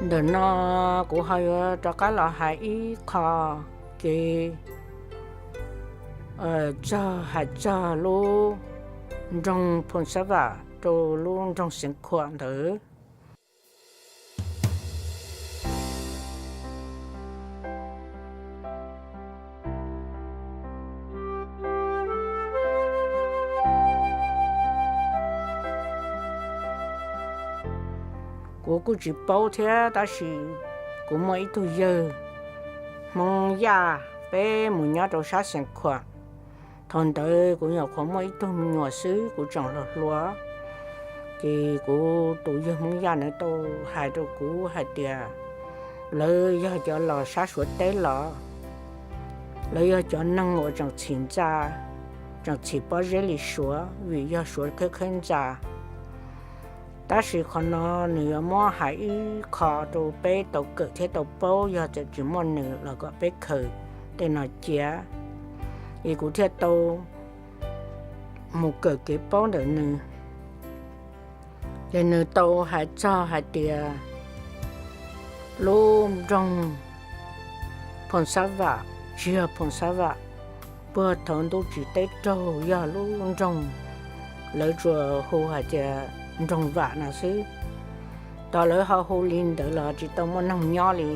Ntawm no kuv ho yuav rov qab los hais ib qho kev txog, hais txog lub nroog Phoos Xab Vam rau lub nroog Xeev Khuam ntawd. Kuv kuj tsis paub thiab, tab sis kuv muaj ib tug yawg Hmoob Yaj, peb mus nyob rau sab Xeev Khuam. Thaum ntawd kuv nyuam qhuav muaj ib tug me nyuam xwb, kuv tseem hluas hluas, ces kuv tus yawg Hmoob Yaj ntawd tau hais rau kuv hais tias lawv yog cov los sab Suav teb los, lawv yog cov neeg uas tseem txhim ntxa, tseem txhim pob zeb li Suav vim yog Suav khawb khawb ntxa. Tab sis qhov no nws yuav muab hais ib qho rau peb tau kawm thiab tau paub, yog txawm tsis muaj nws los kom peb khaws tej no cia. Es kuv thiaj tau mus kawm kev paub ntawm nws. Ces nws tau hais txog hais tias lub nroog Phoos Xab Vam, tsis yog Phoos Xab Vam, puag thaum ntuj tsim teb raug yog lub nroog, lawv tsuas hu hais tias nroog Vam no xwb. Tos lawv ho hu li ntawd los tsis tau muaj neeg nyob li.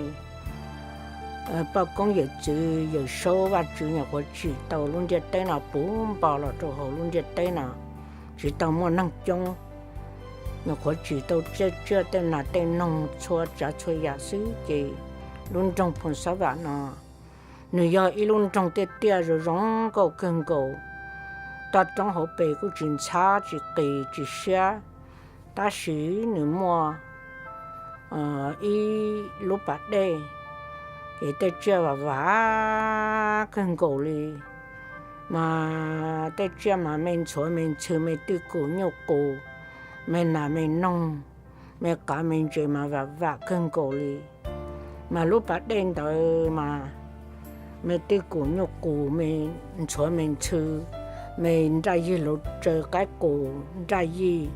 Poj koob yawm txwv Yawm Saub Vaj Tswv nyuam qhuav tsim tau lub ntiaj teb no puv npo los rau hauv lub ntiaj teb no, tsis tau muaj neeg coob, nyuam qhuav tsim tau tsiaj tsiaj tej nas tej noog txhua tsav txhua yam xwb. Ces lub nroog Phoos Xab Vam no nws yog ib lub nroog tiaj tiaj zoo zoo nkauj kawg nkaus. Toj roob hauv pes kuj tsis ntxhab tsis qis tsis siab, tab sis nws muaj ib lub pas dej, ces tej tsiaj vam vam kawg nkaus li. Mas tej tsiaj mas me ntxhuav me ntxhw me twj kum nyuj qus, me nas me noog, me qav me ntses mas vam vam kawg nkaus li. Mas lub pas dej ntawd mas me twj kum nyuj qus, me ntxhuav me ntxhw, me nraj yig luv tsaws qaib qus nraj yig,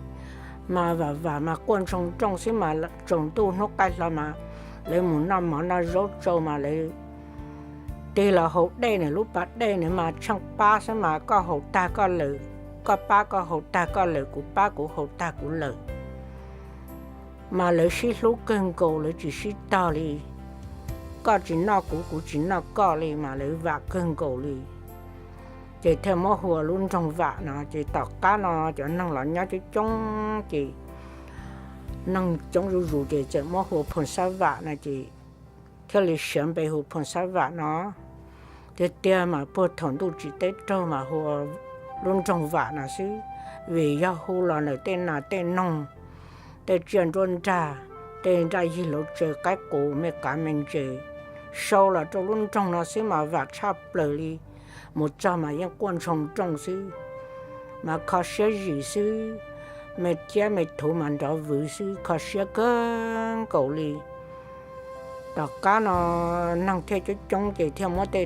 mas vam vam mas quaj ntsoog nrooj xwb mas tsaus ntuj hnub qaij hlo mas lawv mus noj mov noj zaub tsau mas lawv tig los haus dej nws lub pas dej nws mas tsheej pab xwb mas koj haus tag koj lawm, koj pab koj haus tag koj lawm, kuv pab kuv haus tag kuv lawm. Mas lawv sib hlub kawg nkaus, lawv tsis sib tog li. Koj tsis noj kuv, kuv tsis noj koj li, mas lawv vam kawg nkaus li. Ces thiaj muab hu ua lub nroog Vam no. Ces tom qab no cov neeg los nyob coob coob, ces neeg coob zuj zus, ces txawm muab hu ua Phoos Xab Vam no, ces thiaj li siav npe hu Phoos Xab Vam no. Tiag tiag mas puag thaum ntuj tsim teb raug mas hu ua lub nroog Vam no xwb, vim yog hu los ntawm tej nas tej noog, tej tsiaj nruab nrag, tej nraj yig luv tsaws qaib qus me qav me ntses, sau los rau lub nroog no xwb mas vam tshaj plaws li. Mus txog mas yeej quaj ntsoog nrooj xwb, mas kho siab zim xwb, me ciab me thuv mas nrov vwv xwb, kho siab kawg nkaus li. Tom qab no neeg thiaj coob coob, ces thiaj muab tej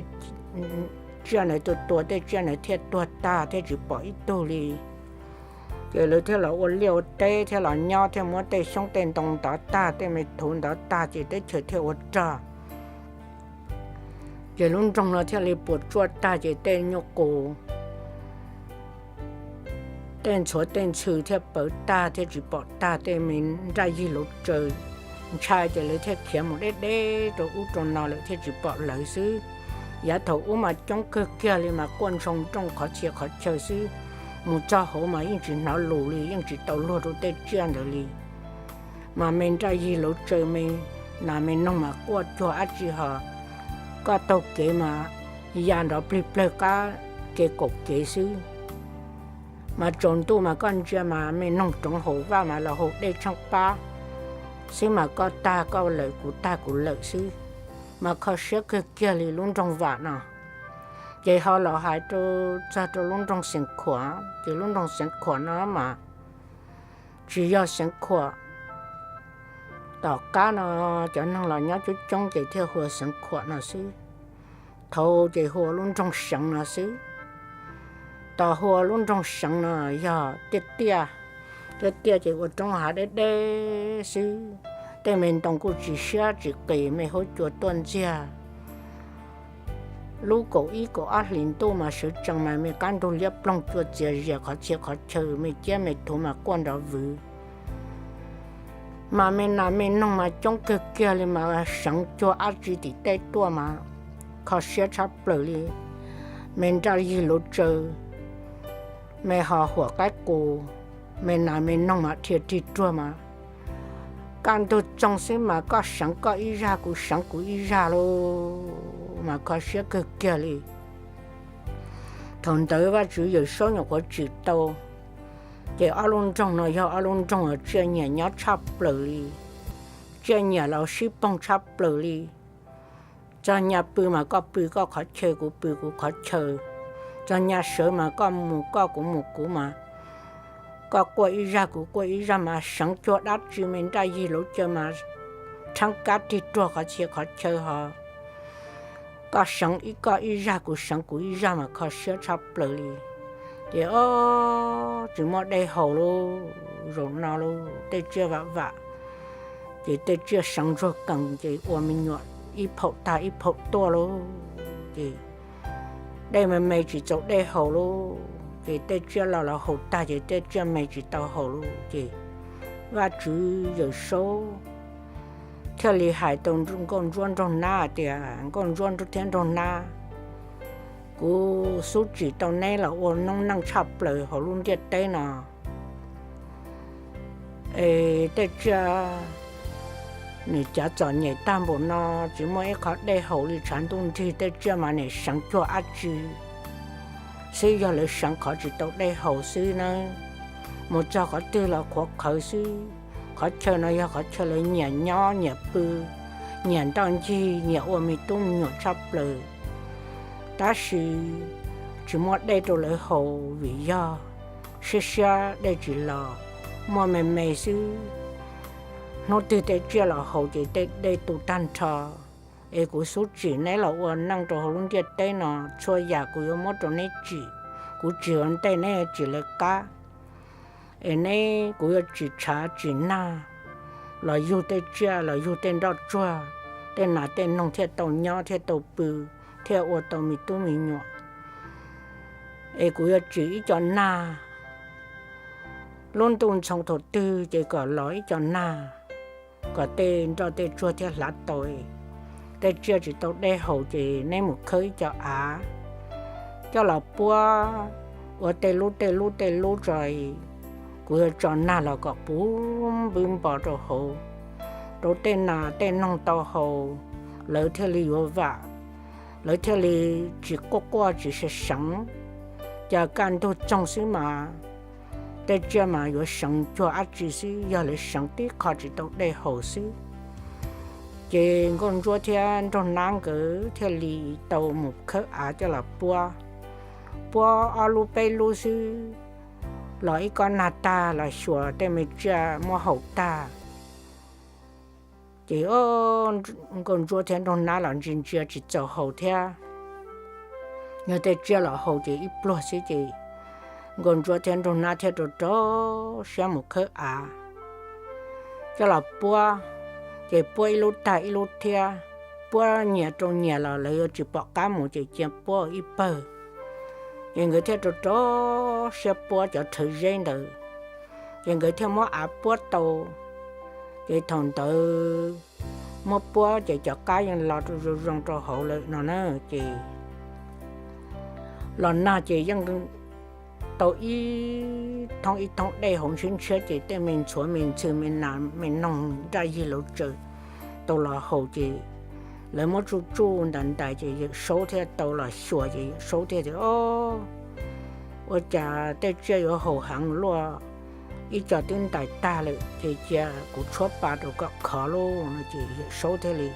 tsiaj ntawd tua tua, tej tsiaj ntawd thiaj tuag tag thiaj tsis pom ib tug li. Ces lawv thiaj los ua liaj ua teb thiab los nyob, thiaj muab tej xyoob tej ntoo ntov tag, tej me thuv ntov tag, ces teb chaws thiaj ua rog. Ces lub nroog no thiaj li puas tsuaj tag, ces tej nyuj qus, tej ntxhuav tej ntxhw thiaj pawv tag thiaj tsis pom tag, tej me nraj yig luv tsaws ntshai, ces lawv thiaj khiav mus deb deb rau ub rau no lawm thiaj tsis pom lawv xwb. Yav thaum ub mas coob kawg kiag li mas quaj ntsoog nrooj qhov txhia qhov chaw xwb, mus txog hauv mas yeej tsis hnov lus li, yeej tsis tau luag rau tej tsiaj ntawd li. Mas me nraj yig luv tsaws me nas me noog mas quaj cuag dab tsi ho, koj taug kev mas ya nrov plig plawg qab kev kaum kev xwb. Mas tsaus ntuj mas koj ntsia mas me noog roov haus vaj mas los haus dej tsheej pab xwb, mas koj tag koj lawm kuv tag kuv lawm xwb. Mas kho siab kawg kiag li lub nroog Vam no. Ces ho los hais rau, txog rau lub nroog Xeev Khuam, ces lub nroog Xeev Khuam no mas tsis yog Xeev Khuam. Tom qab no cov neeg los nyob coob coob ces thiaj hu ua Xeev Khuam no xwb. Thaud ces hu ua lub nroog Seev no xwb. Tos hu ua lub nroog Seev no yog tiaj tiaj, tiaj tiaj ces ua roob hav deb deb xwb. tej me ntoo kuj tsis siab tsis qis, me huab cua tuaj ntxiag. Lub kaum ib kaum ob hlis ntuj mas sawv tsees mas me qab ntug liab ploog cua txias zias qhov txhia qhov chaw, me ciab me thuv mas quaj nrov vwv. Mas me nas me noog mas coob kawg kiag li mas seev cuag dab tsi tim tej tuaj mas kho siab tshaj plaws li. Me nraj yig luv tsaws, me ho huam qaib qus, me nas me noog mas dhia rig ruag mas kaj ntug txoog xwb mas koj seev koj ib zaj kuv seev kuv ib zaj lauj, mas kho siab kawg kiag li. Thaum ntawd Vajtswv Yawm Saub nyuam qhuav tsim tau, ces ob lub nroog no yog ob lub nroog uas tsiaj nyiam nyob tshaj plaws li, tsiaj nyiam los sib poog tshaj plaws li. Txog nyaj pw mas koj pw koj qhov chaw kuv pw kuv qhov chaw, txog nyaj sawv mas koj mus koj kuv mus kuv mas, koj quaj ib zaj kuv quaj ib zaj mas seev cuag dab tsi, me nraj yig luv caws mas rheeb kab rig ruag qhov txhia qhov chaw ho koj seev ib koj ib zaj kuv seev kuv ib zaj mas kho siab tshaj plaws li. Ces ob tsis muaj dej haus lauj, zaum no lauj tej tsiaj vam vam, ces tej tsiaj seev ntsuag qees ces ua me nyuam ib phaum tag ib phaum tuaj lauj. Ces dej me me tsis txaus dej haus lauj, ces tej tsiaj los los haus tag ces tej tsiaj me tsis tau haus lauj. Ces Vajtswv Yawm Saub thiaj li hais tau Nkauj Ntsuab Nraug Nab tias, Nkauj Ntsuab thiab Nraug Nab, kuv xub tsim tau neb los ua noob neej tshaj plaws hauv lub ntiaj teb no. Es tej tsiaj nws cav txom nyem tag npaum no, tsis muaj ib qho dej haus li, tshav ntuj nrig tej tsiaj mas nim seev cuag dab tsi xwb, yog lawv seev qhov tsis tau dej haus xwb nawb. Mus txog qhov twg los qhuav qhawv xwb. Qhov chaw no yog qhov chaw lawv nyiam nyob nyiam pw, nyiam nroj ncig nyiam ua me tub me nyuam tshaj plaws. Tab sis tsis muaj dej rau lawv haus vim yog siab siab dej tsis los, muaj me me xwb. Hnub twg tej tsiaj los haus ces tej dej tu tag nrho. Es kuv xub tsim neb los ua neej rau hauv lub ntiaj teb no, txhua yam kuv yuav muab rau neb tsim. Kuv tsim ua ntej neb tsim lawv qab. Es neb, kuv yuav tsim tshav tsim nag los yug tej tsiaj los yug tej nroj tsuag, tej nas tej noog thiaj tau nyob thiaj tau pw, thiaj ua tau me tub me nyuam. Es kuv yuav tsim ib co nag, lub ntuj ntxhoo thaum twg ces kom los ib co nag, kom tej nroj tej tsuag thiaj hlav tau. Tej tsiaj tsis tau dej haus ces neb mus khawb ib co av coj los puab ua tej lub tej lub tej lub tso. Kuv yuav tso nag los kom puv npwb npo rau hauv, rau tej nas tej noog tau haus, lawv thiaj li yuav vam, lawv thiaj li tsis quaj quaj tsis seev seev. Cas kaj ntug txoog xwb mas tej tsiaj mas yuav seev cuag dab tsi xwb, yog lawv seev tib qho tsis tau dej haus xwb. Ces Nkauj Ntsuab thiab Nraug Nab nkawd thiaj li tau mus khawb av coj los puab. Puab ob lub peb lub xwb los ib kob nag tag los xyuas tej me tsiaj muab haus tag. Ces Nkauj Ntsuab thiab Nraug Nab los ntsia ntsia tsis txaus haus thiab. Yog tej tsiaj los haus ces ib pluag xwb ces Nkauj Ntsuab thiab Nraug Nab thiaj rau rau siab mus khawb av coj los puab. Ces puab ib lub tag ib lub thiab, puab nyias rau nyias los lawv yuav tsis pom qab mus ces cia puab ib pawg. Ces nkawd thiaj rau rau siab puab cov rhawv zeb ntawd, ces nkawd thiaj muab av puab tau. Ces thaum ntawd muab puab ces cov qab yeej lo rau zoo zoo rau hauv lawm no na. Ces los nag ces yeej tau ib thoob ib thoob dej haus ntshiab ntshiab ces tej me ntxhuav me ntxhw me nas me noog nraj yig luv tsaws tau los haus ces lawv muab tsuj tsuj ntais ntais ces Yawm Saub thiaj tau los xyuas ces Yawm Saub thiaj tias, Ua cas tej tsiaj yuav haus heev luaj, ib co twb ntais tag lawm ces cia kuv tshuab pa rau kom khov lauj no. Ces Yawm Saub thiaj li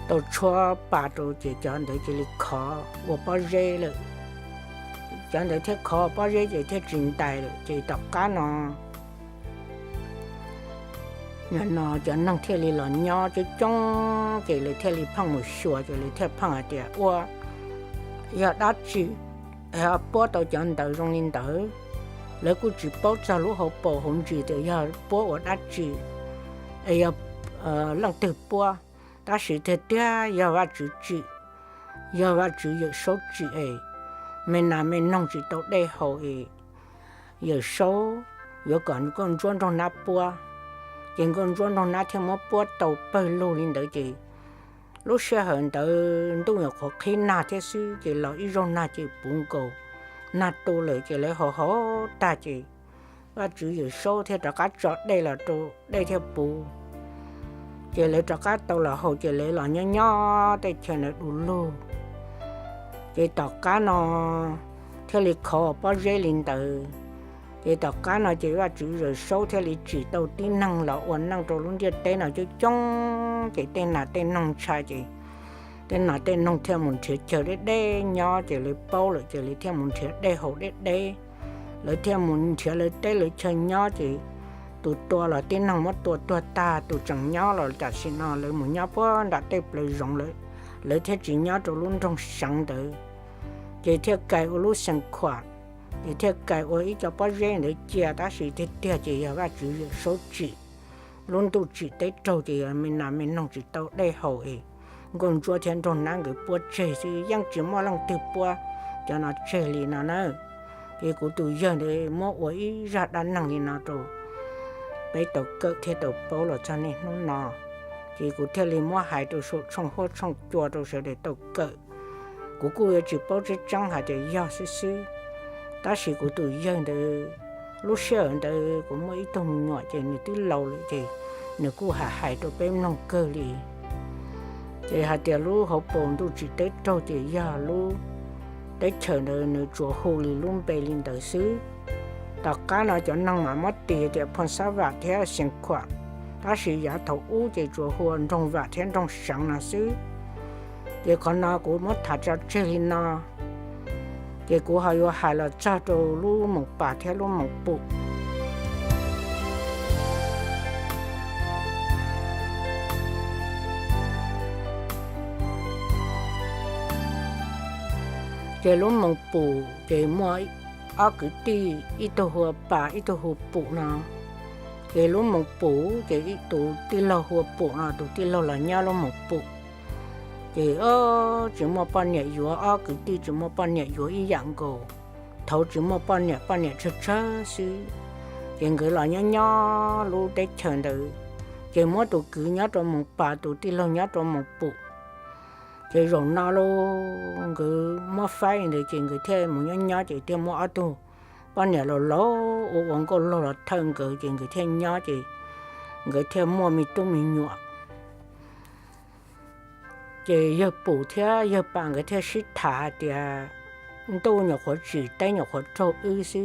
tau tshuab pa rau ces cov ntawd cia li khov ua pob zeb lawm. Cov ntawd thiaj khov pob zeb ces thiaj tsis ntais lawm ces tom qab no no cov neeg thiaj li los nyob coob coob ces lawv thiaj li pheej mus xyuas ces lawv thiaj pheej hais tias, Ua, yog dab tsi puab tau cov ntawd zoo li ntawd? Lawv kuj tsis paub txog lub hauv paus hauv ntsis tias yog puab ua dab tsi, es yog leej twg puab, tab sis tiag tiag yog Vajtswv tsim, yog Vajtswv Yawm Saub tsim es me nas me noog tsis tau dej haus es Yawm Saub yuav kom Nkauj Ntsuab Nraug Nab puab. Ces Nkauj Ntsuab Nraug Nab thiaj muab puab tau pawg lug li ntawd ces lub sij hawm ntawd ntuj nyuam qhuav qhib nag thiab xwb, ces los ib zaug nag ces puv nkaus, nag tu lawm ces lawv haus haus tag ces Vajtswv Yawm Saub thiaj rov qab tso dej los rau, dej thiaj puv. Ces lawv rov qab tau los haus ces lawv los nyob nyob tej chaw ntawd du lug. Ces tom qab no thiaj li khov pob zeb li ntawd. Ces tom qab no ces Vajtswv Yawm Saub thiaj li tsim tau tib neeg los ua neej rau lub ntiaj teb no coob coob, ces tej nas tej noog ntshai ces tej nas tej noog thiaj mus nrhiav chaw deb deb nyob, ces lawv paub lawm ces lawv thiaj mus nrhiav dej haus deb deb. Lawv thiaj mus nrhiav lawv teb lawv chaw nyob ces tus tua los tib neeg muab tua tuag tag, tus tseem nyob los tam sim no lawv mus nyob puag nram tej plawv zoov lawm, lawv thiaj tsis nyob rau lub nroog Seev ntawd. Ces thiaj kais ua lub Xeev Khuam, ces thiaj kais ua ib co pob zeb ntawd cia, tab sis tiag tiag ces yog Vajtswv Yawm Saub tsim, lub ntuj tsim teb raug ces yog me nas me noog tsis tau dej haus es Nkauj Ntsuab thiab Nraug Nab nkawd puab tseg xwb, yeej tsis muaj leej twg puab cov no tseg li no na. Ces kuv tus yawg ntawd muab ua ib zaj dab neeg li no rau peb tau kawm thiab tau paub los txog niaj hnub no. Ces kuv thiaj li muab hais rau saum tshooj huab tshooj cua rau sawv daws tau kawm. Kuv kuj yuav tsis paub tseeb tseeb hais tias yog xwb xwb, tab sis kuv tus yawg ntawd, lub sij hawm ntawd kuv muaj ib tug me nyuam ces nws twb laus lawm ces nws kuj hais hais rau peb mloog kawg li. Ces hais tias lub hauv paus ntuj tsim teb raug ces yog lub teb chaws ntawd nws tsuas hu li lub npe li ntawd xwb. Tom qab no cov neeg mam muab tis tias Phoo Xab Vam thiab Xeev Khuam, tab sis yav thaum ub ces tsuas hu ua Nroog Vam thiab Nroog Seev no xwb. Ces qhov no kuv muab tham tso tseg li no, ces kuv ho yuav hais los txog rau lub Moos Pas thiab lub Moos Pum. Ces lub Moos Pum ces muaj ob kwv tij, ib tug hu ua Pas ib tug hu ua Pum no. Ces lub Moos Pum ces tus tij laug hu ua Pum no tus tij laug los nyob lub Moos Pum. Ces tsis muaj poj niam yuav, ob kwv tij tsis muaj poj niam yuav ib yam nkaus. Thaud tsis muaj poj niam, poj niam tsawg tsawg xwb. Ces nkawd los nyob nyob lub teb chaws ntawd, ces muab tus kwv nyob rau Moos Pas, tus tij laug nyob rau Moos Pum. Ces zaum no los nkawd muab faib ntawd ces nkawd thiaj mus nyob nyob ces thiaj muaj ob tug poj niam laus laus ua ua nkauj laug los thawj nkawd ces nkawd thiaj nyob ces nkawd thiaj muaj me tub me nyuam. Ces yawg Pum thiab yawg Pas nkawd thiaj sib tham hais tias ntuj nyuam qhuav tsim teb nyuam qhuav raug wb xwb,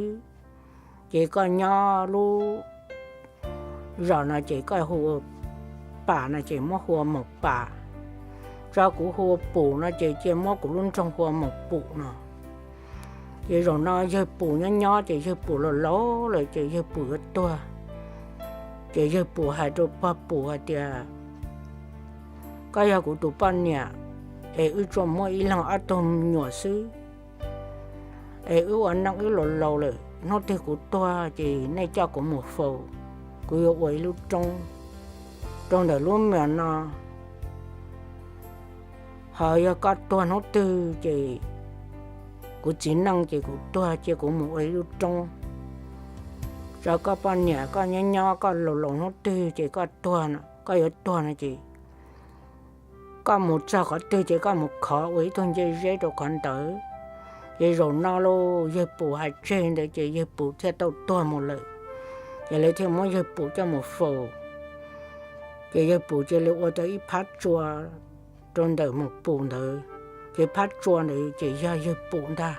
ces koj nyob lub zos no ces koj hu ua Pas no ces muab hu ua Moos Pas, tso kuv hu ua Pum no ces cia muab kuv lub nroog hu ua Moos Pum no. Ces zaum no yawg Pum nyob nyob ces yawg Pum laus laus lawm ces yawg Pum yuav tuag. Ces yawg Pum hais rau pog Pum hais tias, koj yog kuv tus poj niam, es wb tsuas muaj ib leeg ob tug me nyuam xwb, es wb ua neej wb laus laus lawm, hnub twg kuv tuag ces nej coj kuv mus faus, kuv yuav ua ib lub roob rau ntawm lub me nyuam no. Ho yog koj tuag hnub twg ces kuv txiv neej ces kuv tuag ces kuv mus ua ib lub roob. Tso koj poj niam koj nyob nyob koj laus laus hnub twg ces koj tuag, koj yuav tuag no ces koj mus txog qhov twg ces koj mus khov ua ib tug ncej zeb rau qhov ntawd. Ces zaum no los yawg Pum hais tseg ntawd ces yawg Pum thiaj tau tuag mus lawm. Ces lawv thiaj muab yawg Pum coj mus faus. Ces yawg Pum cia li ua tau ib phab tsua rau ntawm Moos Pum ntawd, ces phab tsua ntawd ces yog yawg Pum ntag.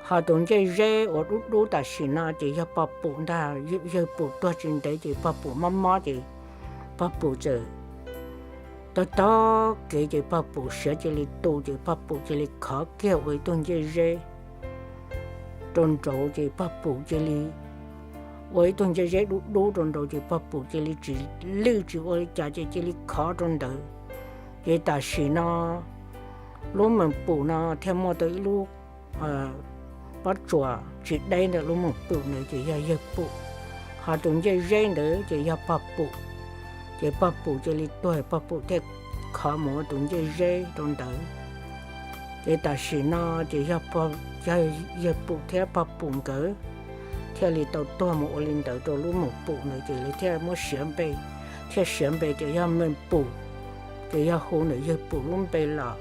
Ho tus ncej zeb uas dub dub tam sim no ces yog pog Pum ntag. Yawg Pum tuag tsis ntev ces pog Pum mob mob ces pog Pum txawm taug taug kev ces pog Pum siav cia li tu ces pog Pum cia li khov kiag ua ib tug ncej zeb rau nraud ces pog Pum cia li ua ib tug ncej zeb dub dub rau nraud ces pog Pum cia li tsis lwj tsis ua li cas ces cia li khov rau ntawd. Ces tam sim no lub Moos Pum no thiaj muaj tau ib lub pob tsuas tsis deb ntawm lub Moos Pum ntawd ces yog yawg Pum, ho tus ncej zeb ntawd ces yog pog Pum. Ces pog pum cia li tuag, pog pum thiaj khov mus ua tus ncej zeb rau ntawd. Ces tam sim no ces yog, yog yawg pum thiab pog pum nkawd thiaj li tau tuag mus ua li ntawd rau lub moos pum ntawd, ces lawv thiaj muab siav npe, thiaj siav npe tias yog moos pum, ces yog hu ntawm yawg pum lub npe los.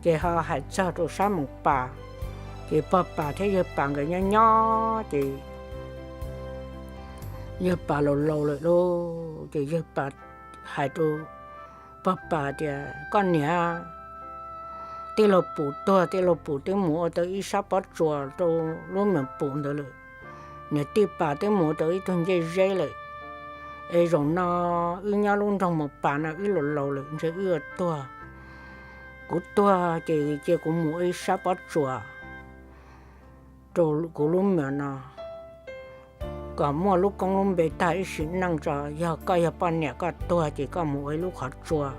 Ces ho hais txog rau sab moos pas, ces pog pas thiab yawg pas nkawd nyob nyob ces yawg pas laus laus lawm lauj, ces yawg pas hais rau pog pas tias, koj niam, tij laug pum tuag, tij laug pum twb mus ua tau ib sab pob tsuas rau lub moos pum ntawd lawm, niam tij pas twb mus ua tau ib tug ncej zeb lawm, es zaum no wb nyob lub nroog moos pas no wb laus laus lawm ntshe wb yuav tuag. Kuv tuag ces cia kuv mus ua ib sab pob tsuas rau kuv lub moos no, kom muaj lub koob lub npe tag ib sim neej tso, yog koj yog poj niam koj tuag ces koj mus ua ib lub qhov tsua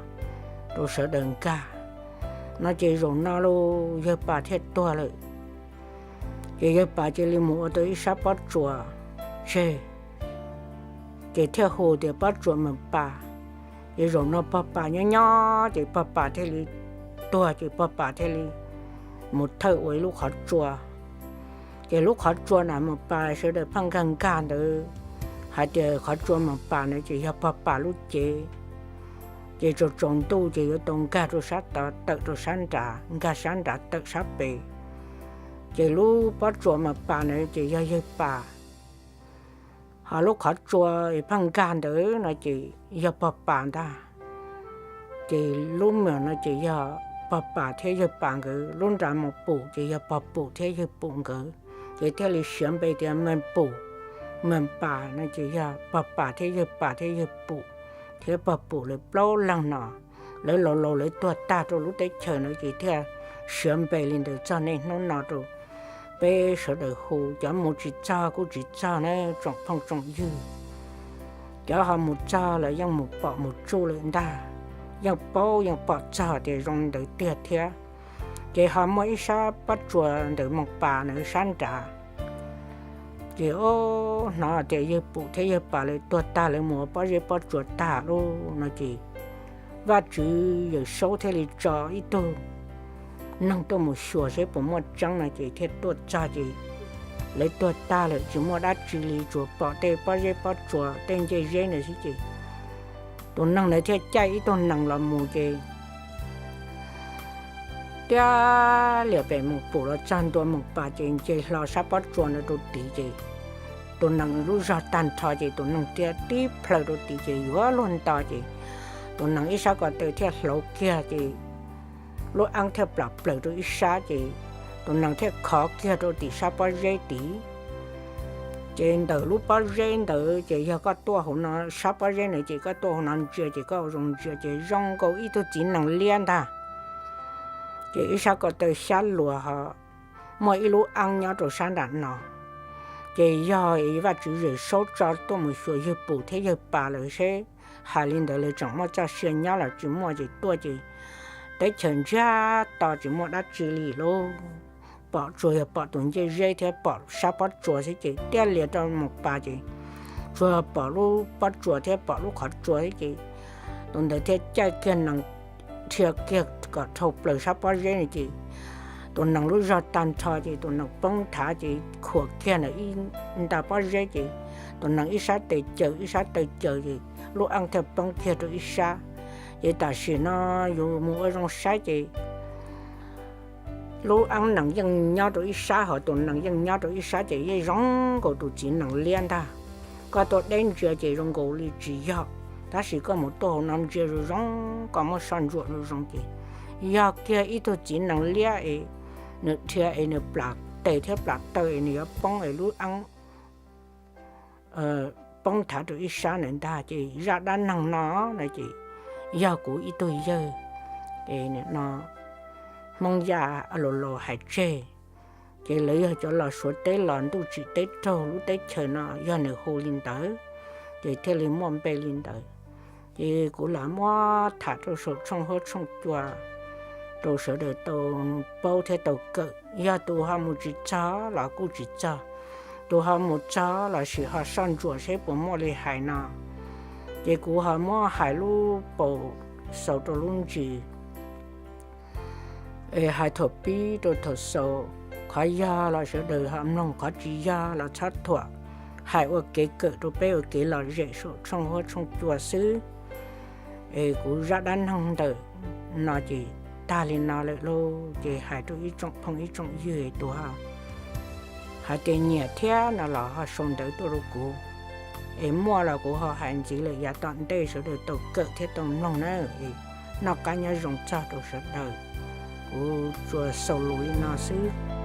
rau sawv daws nkag. No ces zaum no lauj yawg pas thiaj tuag lawm, ces yawg pas cia li mus ua tau ib sab pob tsuas tseg, ces thiaj hu tias pob tsuas moos pas. Ces zaum no pog pas nyob nyob ces pog pas thiaj li tuag, ces pog pas thiaj li mus thawj ua ib lub qhov tsua. Ces lub qhov tsua na moos pas sawv daws pheej nkag nkag ntawd hais tias qhov tsua moos pas na ces yog pog pas lub cev. Ces tsaus tsaus ntuj ces yuav tau nkag rau sab tod tawm rau sab nrad, nkag sab nrad tawm sab pem. Ces lub pob tsuas moos pas na ces yog yawg pas, ho lub qhov tsua pheej nkag ntawd no ces yog pog pas ntag. Ces lub moos no ces yog pog pas thiab yawg pas nkawd, lub nrad moos pum ces yog pog pum thiab yawg pum nkawd, ces thiaj li siav npe tias moos pum, moos pas no ces yog pog pas thiab yawg pas thiab yawg pum thiab pog pum lawv plaub leeg no. Lawv laus laus lawv tuag tag rau lub teb chaws no ces thiaj siav npe li ntawd txog niaj hnub no rau peb sawv daws hu. Cov mus tsis txog kuj tsis txog na tsoom phooj tsoom ywg, cov ho mus txog los yeej mus pom mus tsuj lawm ntag, yeej paub yeej pom txog tias zoo li ntawd tiag thiab. Ces ho muaj ib sab pob tsuas ntawm moos pas na sab nrad, ces o, hnov tias yawg pum thiab yawg pas lawv tuag tag lawv mus ua pob zeb pob tsuas tag lauj no ces Vajtswv Yawm Saub thiaj li tso ib tug neeg tuaj mus xyuas seb puas muaj tseeb no ces thiaj tuaj txog ces lawv tuag tag lawm tsis muaj dab tsi li, tsuas pom tej pob zeb pob tsuas tej ncej zeb ntawd xwb ces tus neeg ntawd thiaj caij ib tug nees los mus ces tiab liam pem moos pum los txog ntua moos pas ces nce hlo sab pob tsuas ntawd rau tid ces tus nees lub zog tag nrho ces tus nees thiaj tib plhaw rau tid ces yuav luag nto ces tus nees ib sab ko taw thiaj hlauv kiag ces lub eeb thiaj plam plaws rau ib sab ces tus nees thiaj khov kiag rau tim sab pob zeb tid. Ces ntawm lub pob zeb ntawd ces yog koj tuaj hauv no sab pob zeb ntawd ces koj tuaj hauv no ntsia ces koj ua zoo ntsia ces zoo nkaus ib tug txiv nees liab ntag. Ces ib sab ko taw xyab luas ho muaj ib lub eeb nyob rau sab nram no. Ces yog Vajtswv Yawm Saub tso tuaj mus xyuas yawg pum thiab yawg pas lawm seb hais li ntawd lawv tseem muaj txoj sia nyob los tsis muaj ces tuaj ces teb chaws ntsiag to tsis muaj dab tsi li lauj. Pom tsuas yog pom tus ncej zeb thiab pom sab pob tsuas xwb ces tiaj lias rau moos pas ces tsuas pom lub pob tsuas thiab pom lub qhov tsua xwb ces tus ntawd thiaj caij kiag nees dhia kiag kom dhau plaws sab pob zeb no ces tus nees lub zog tag nrho ces tus nees poob thav ces khuam kiag ntawm ib nta pob zeb ces tus nees ib sab tes caws ib sab taw caws ces lub eeb thiaj poob kiag rau ib sab. Ces tam sim no yus mus ua zoo saib ces lub eeb nees yeej nyob rau ib sab ho tus nees yeej nyob rau ib sab ces yeej zoo nkaus tus txiv nees liab ntag. Koj tuaj deb ntsia ces zoo nkaus li tsis yog, tab sis koj mus tuaj hauv no ntsia zoo zoo, koj muab soj ntsuam zoo zoo ces yog kiag ib tug txiv nees liab es nws dhia es nws plam tes thiab plam taw es nws yuav poob es lub eeb poob thav rau ib sab ntawd ntag. Ces zaj dab neeg no no ces yog kuv ib tug yawg es no Hmoob Yaj laus laus hais tseg. Ces lawv yog cov los Suav teb los ntuj tsim teb raug lub teb chaws no yog nws hu li ntawd, ces thiaj li muaj npe li ntawd. Ces kuv lam muab tham rau saum tshooj huab tshooj cua rau sawv daws tau paub thiab tau kawm. Yog tus ho mus tsis txog los kuj tsis txog, tus ho mus txog los sis ho soj ntsuam seb puas muaj li hais no, Ces kuv ho muab hais lub paus xaus rau lub ntsis, es hais thaum pib rau thaum xaus, qhov yog los sawv daws ho mloog, qhov tsis yog los txhob thuam, hais ua kev kawm rau peb ua kev lom zem saum tshooj huab tshooj cua xwb. Es kuv zaj dab neeg ntawm no ces tag li no lawm lauj. Ces hais rau ib tsoom phooj ib tsoom ywg tus hais tias nyiam thiab no los ho sau ntawv tuaj rau kuv, es muaj los kuv ho hais ntxiv lawm yav tom ntej sawv daws tau kawm thiab tau mloog na. Noj qab nyob zoo txog rau sawv daws. Kuv tsuas xaus lus li no xwb.